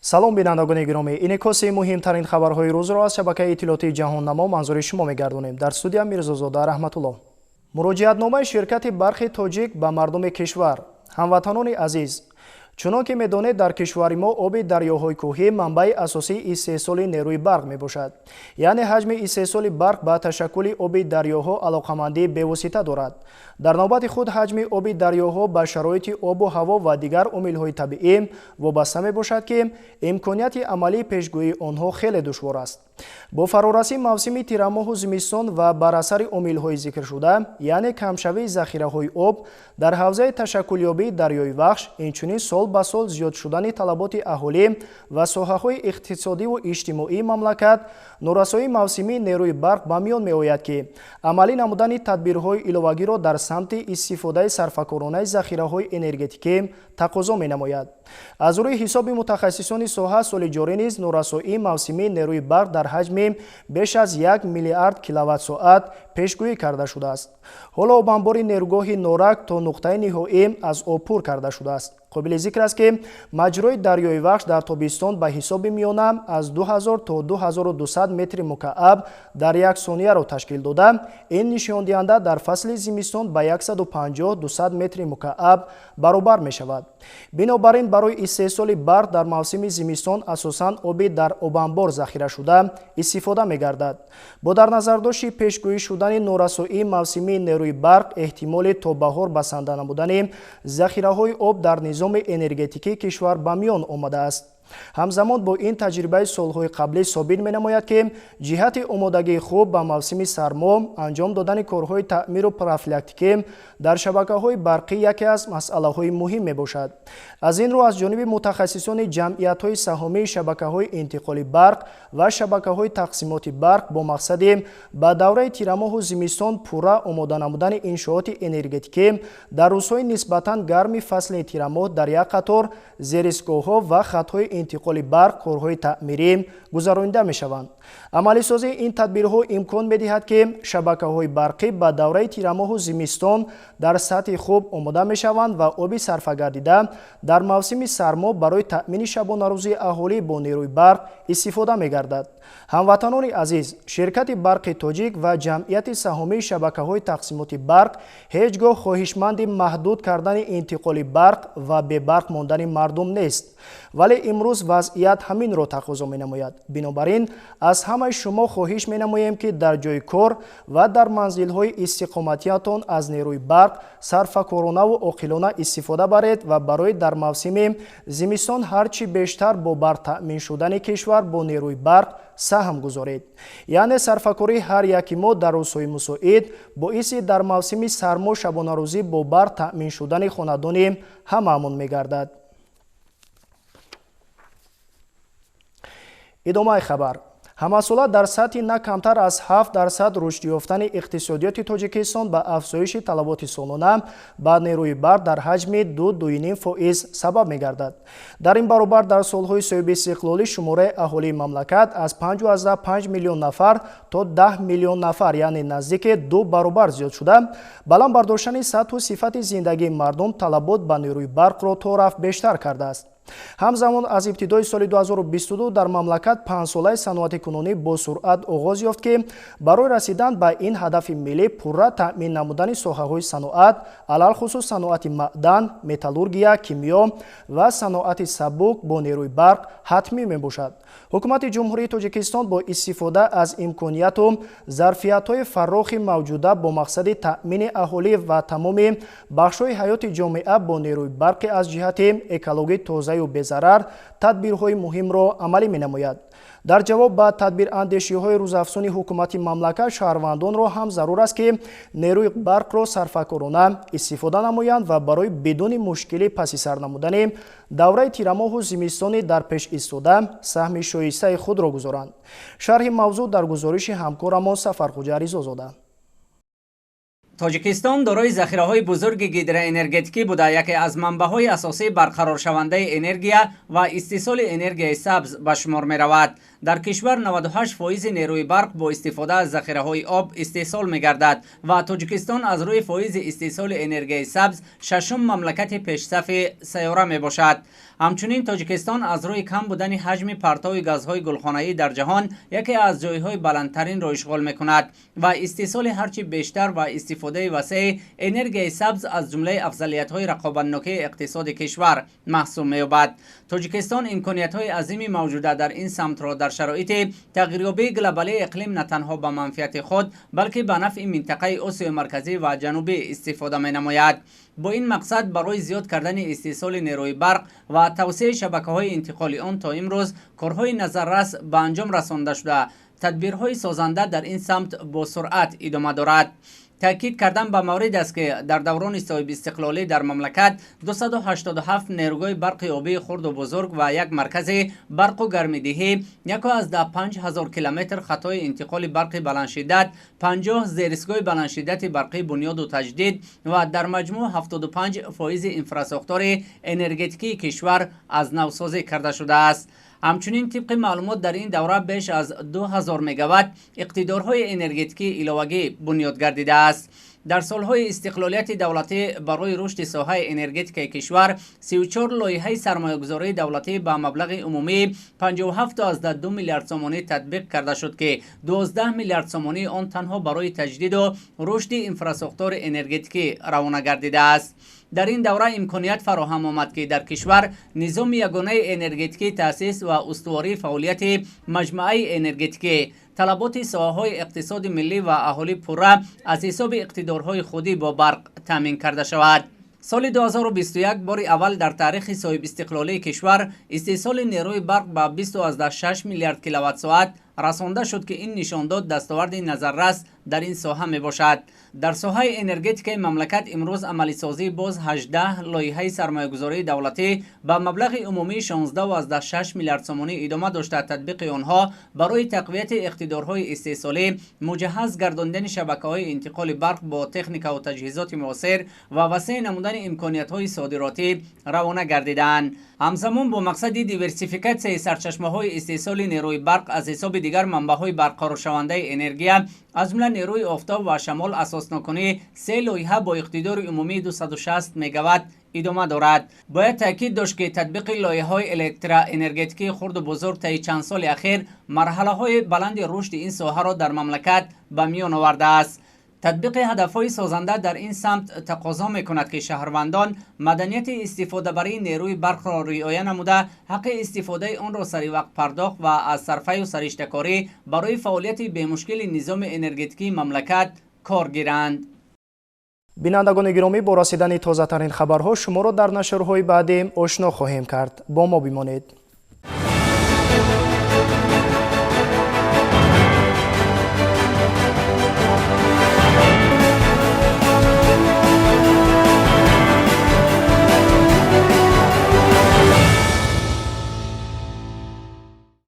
Салом, бинандагони гиромӣ! Инъикоси муҳимтарин хабарҳои рӯзро аз шабакаи иттилоотии «Ҷаҳоннамо» манзури шумо мегардонем. Дар студия Мирзозода Раҳматулло. Муроҷиатномаи ширкати «Барқи Тоҷик» ба мардуми кишвар. Ҳамватанони азиз, чунон ки медонед, дар кишвари мо оби дарёҳои кӯҳӣ манбаи асосии истеҳсоли нерӯи барқ мебошад. Яъне ҳаҷми истеҳсоли барқ ба ташаккули оби дарёҳо алоқамандии бевосита дорад. Дар навбати худ, ҳаҷми оби дарёҳо ба шароити обу ҳаво ва дигар омилҳои табиӣ вобаста мебошад, ки имконияти амалии пешгӯии онҳо хеле душвор аст. Бо фарорасии мавсими тирамоҳу зимистон ва бар асари омилҳои зикршуда, яъне камшавии захираҳои об дар ҳавзаи ташаккулёбии дарёи Вахш, инчунин сол ба сол зиёд шудани талаботи аҳолӣ ва соҳаҳои иқтисодиву иҷтимоии мамлакат, норасоии мавсимии нерӯи барқ ба миён меояд, ки амалӣ намудани тадбирҳои иловагиро дар самти истифодаи сарфакоронаи захираҳои энергетикӣ тақозо менамояд. Аз рӯи ҳисоби мутахассисони соҳа, соли ҷорӣ низ норасоии мавсимии нерӯи барқ дар ҳаҷми беш аз 1 миллиард киловатт-соат пешгӯӣ карда шудааст. Ҳоло обанбори нерӯгоҳи Норак то нуқтаи ниҳоӣ аз об пур карда шудааст. Қобили зикр аст, ки маҷрои дарёи Вахш дар тобистон ба ҳисоби миёна аз 2000 то 2200 метри мукааб дар як сонияро ташкил дода, ин нишондиҳанда дар фасли зимистон ба 150-200 метри мукааб баробар мешавад. Бинобар ин, барои истеҳсоли барқ дар мавсими зимистон асосан оби дар обанбор захирашуда истифода мегардад. Бо дар назардошти пешгӯӣ шудани норасоии мавсимии нерӯи барқ, эҳтимоли то баҳор басанда намудани захираҳои об дар низоми энергетикии кишвар ба миён омадааст. Ҳамзамон бо ин, таҷрибаи солҳои қаблӣ собит менамояд, ки ҷиҳати омодагии хуб ба мавсими сармо анҷом додани корҳои таъмиру профилактикӣ дар шабакаҳои барқӣ яке аз масъалаҳои муҳим мебошад. Аз ин рӯ, аз ҷониби мутахассисони ҷамъиятҳои саҳомии шабакаҳои интиқоли барқ ва шабакаҳои тақсимоти барқ бо мақсади ба давраи тирамоҳу зимистон пурра омода намудани иншооти энергетикӣ дар рӯзҳои нисбатан гарми фасли тирамоҳ дар як қатор зеристгоҳҳо ва хатҳои интиқоли барқ корҳои таъмирӣ гузаронида мешаванд. Амалисозии ин тадбирҳо имкон медиҳад, ки шабакаҳои барқӣ ба давраи тирамоҳу зимистон дар сатҳи хуб омода мешаванд ва оби сарфагардида дар мавсими сармо барои таъмини шабонарӯзии аҳолӣ бо нерӯи барқ истифода мегардад. Ҳамватанони азиз, ширкати «Барқи Тоҷик» ва ҷамъияти саҳомии шабакаҳои тақсимоти барқ ҳеҷ гоҳ хоҳишманди маҳдуд кардани интиқоли барқ ва бебарқ мондани мардум нест, вале имрӯз вазъият ҳаминро тақозо менамояд. Бинобар ин, аз ҳамаи шумо хоҳиш менамоем, ки дар ҷои кор ва дар манзилҳои истиқоматиятон аз нерӯи барқ сарфакоронаву оқилона истифода баред ва барои дар мавсими зимистон ҳар чӣ бештар бо барқ таъмин шудани кишвар бо нерӯи барқ саҳм гузоред. Яъне сарфакории ҳар яки мо дар рӯзҳои мусоид боиси дар мавсими сармо шабонарӯзӣ бо барқ таъмин шудани хонадони ҳамаамон мегардад. Идомаи хабар. Ҳамасола дар сатҳи на камтар аз 7% рушд ёфтани иқтисодиёти Тоҷикистон ба афзоиши талаботи солона ба нерӯи барқ дар ҳаҷми 2-2,5% сабаб мегардад. Дар ин баробар, дар солҳои соҳибистиқлолӣ шумораи аҳолии мамлакат аз 5,5 миллион нафар то 10 миллион нафар, яъне наздики ду баробар зиёд шуда, баланд бардоштани сатҳу сифати зиндагии мардум талабот ба нерӯи барқро торафт бештар кардааст. Ҳамзамон, аз ибтидои соли 2022 дар мамлакат панҷсолаи саноатикунонӣ бо суръат оғоз ёфт, ки барои расидан ба ин ҳадафи миллӣ пурра таъмин намудани соҳаҳои саноат, алалхусус саноати маъдан, металлургия, кимиё ва саноати сабук бо нерӯи барқ ҳатмӣ мебошад. Ҳукумати Ҷумҳурии Тоҷикистон бо истифода аз имконияту зарфиятҳои фаррохи мавҷуда бо мақсади таъмини аҳолӣ ва тамоми бахшҳои ҳаёти ҷомеа бо нерӯи барқи аз ҷиҳати экологӣ тозаю безарар тадбирҳои муҳимро амалӣ менамояд. Дар ҷавоб ба тадбирандешиҳои рӯзафзуни ҳукумати мамлакат, шаҳрвандонро ҳам зарур аст, ки нерӯи барқро сарфакорона истифода намоянд ва барои бидуни мушкилӣ паси сар намудани давраи тирамоҳу зимистони дар пеш истода саҳми шоистаи худро гузоранд. Шарҳи мавзӯъ дар гузориши ҳамкорамон Сафархуҷа Ризозода. Тоҷикистон дорои захираҳои бузурги гидроэнергетикӣ буда, яке аз манбаъҳои асосии барқароршавандаи энергия ва истеҳсоли энергияи сабз ба шумор меравад. Дар кишвар 98% нерӯи барқ бо истифода аз захираҳои об истеҳсол мегардад ва Тоҷикистон аз рӯи фоизи истеҳсоли энергияи сабз шашум мамлакати пешсафи сайёра мебошад. Ҳамчунин Тоҷикистон аз рӯи кам будани ҳаҷми партови газҳои гулхонаӣ дар ҷаҳон яке аз ҷойҳои баландтаринро ишғол мекунад ва истеҳсоли ҳарчи бештар ва истифодаи васеи энергияи сабз аз ҷумлаи афзалиятҳои рақобатнокии иқтисоди кишвар маҳсуб меёбад. Тоҷикистон имкониятҳои азими мавҷуда дар ин самтро дар шароити тағйирёбии глобалии иқлим на танҳо ба манфиати худ, балки ба нафъи минтақаи Осиёи Марказӣ ва Ҷанубӣ истифода менамояд. Бо ин мақсад барои зиёд кардани истеҳсоли нерӯи барқ ва тавсеаи шабакаҳои интиқоли он то имрӯз корҳои назаррас ба анҷом расонда шуда, тадбирҳои созанда дар ин самт бо суръат идома дорад. Таъкид кардан ба маврид аст, ки дар даврони соҳибистиқлолӣ дар мамлакат 287 нерӯгоҳи барқи обии хурду бузург ва як маркази барқу гармидиҳӣ, 1,5 ҳазор километр хатҳои интиқоли барқи баландшиддат, 50 зеристгоҳи баландшиддати барқӣ бунёду таҷдид ва дар маҷмӯъ 75% инфрасохтори энергетикии кишвар аз навсозӣ карда шудааст. Ҳамчунин тибқи маълумот дар ин давра беш аз 2000 мегаватт иқтидорҳои энергетикии иловагӣ бунёд гардидааст. Дар солҳои истиқлолияти давлатӣ барои рушди соҳаи энергетикаи кишвар 34 лоиҳаи сармоягузории давлатӣ ба маблағи умумии 57,2 миллиард сомонӣ татбиқ карда шуд, ки 12 миллиард сомонии он танҳо барои таҷдиду рушди инфрасохтори энергетикӣ равона гардидааст. Дар ин давра имконият фароҳам омад, ки дар кишвар низоми ягонаи энергетикӣ таъсис ва устувории фаъолияти маҷмӯаи энергетикӣ, талаботи соҳаҳои иқтисоди миллӣ ва аҳолӣ пурра аз ҳисоби иқтидорҳои худӣ бо барқ таъмин карда шавад. Соли 2021 бори аввал дар таърихи соҳибистиқлолии кишвар истеҳсоли нерӯи барқ ба 20,6 миллиард киловатт-соат расонда шуд, ки ин нишондод дастоварди назаррас дар ин соҳа мебошад. Дар соҳаи энергетикаи мамлакат имрӯз амалисозии боз 18 лоиҳаи сармоягузории давлатӣ ба маблағи умумии 16,6 миллиард сомонӣ идома дошта, татбиқи онҳо барои тақвияти иқтидорҳои истеҳсолӣ, муҷаҳҳаз гардондани шабакаҳои интиқоли барқ бо техникаву таҷҳизоти муосир ва васеъ намудани имкониятҳои содиротӣ равона гардидаанд. Ҳамзамон бо мақсади диверсификатсияи сарчашмаҳои истеҳсоли нерӯи барқ аз ҳисоби дигар манбаъҳои барқароршавандаи энергия, аз ҷумла нерӯи офтоб ва шамол, асоснокунии се лоиҳа бо иқтидори умумии 260 мегаватт идома дорад. Бояд таъкид дошт, ки татбиқи лоиҳаҳои электроэнергетикии хурду бузург таи чанд соли ахир марҳалаҳои баланди рушди ин соҳаро дар мамлакат ба миён овардааст. Татбиқи ҳадафҳои созанда дар ин самт тақозо мекунад, ки шаҳрвандон маданияти истифодабарии нерӯи барқро риоя намуда, ҳаққи истифодаи онро саривақт пардохт ва аз сарфаю сариштакорӣ барои фаъолияти бемушкили низоми энергетикии мамлакат кор гиранд. Бинандагони гиромӣ, бо расидани тозатарин хабарҳо шуморо дар нашрҳои баъдӣ ошно хоҳем кард. Бо мо бимонед.